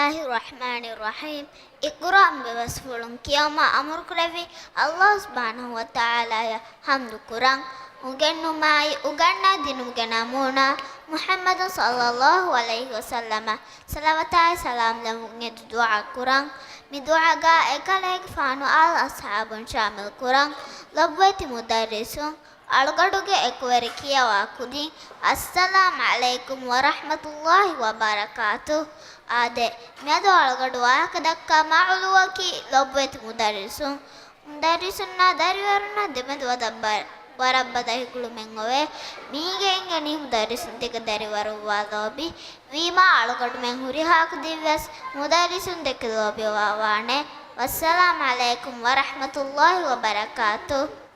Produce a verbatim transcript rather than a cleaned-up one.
بسم الله الرحمن الرحيم. އިޤްރާ މި ބަސްފުޅުން ކިޔަވުމަށް އަމުރުކުރެއްވި ﷲ ސުބްޙާނަހޫ ވަތަޢާލާއަށް ޙަމްދު ކުރަން. އުނގެންނުމާއި، އުނގަންނާ ދިނުމުގެ ނަމޫނާ މުޙައްމަދު ޞައްލައްލާހު ޢަލައިހި ވަސައްލަމަށް ޞަލަވާތާއި ސަލާމް ލެއްވުން އެދި ދުޢާ ކުރަން. މި ދުޢާގަ އެކަލޭގެފާނު އާލް އަޞްޙާބުން ޝާމިލް ކުރަން. ލޮބުވެތި މުދައްރިސުން، އަޅުގަޑުގެ އެކުވެރި ކިޔަވާ ކުދިން، އައްސަލާމް ޢަލައިކުމް ވަރަޙްމަތުﷲ ވަބަރަކާތުހު. އާދެ، މިއަދު އަޅުގަޑު ވާހަކަ ދައްކާ މައުޟޫޢަކީ ލޮބުވެތި މުދައްރިސުން. މުދައްރިސުންނާ ދަރިވަރުންނާ ދެމެދު ވަދަ ބަ-، ވަރަށް ބަދަހި ގުޅުމެއް އޮވޭ. މީގެ އިންގެނީ މުދައްރިސުން ދެކެ ދަރިވަރުން ވާ ލޯބި. ވީމާ އަޅުގަޑުމެން ހުރިހާ ކުދިން ވެސް މުދައްރިސުން ދެކެ ލޯބިވާ ވާނެ. ވައްސަލާމް ޢަލައިކުމް ވަރަޙްމަތުﷲ ވަބަރަކާތުހު.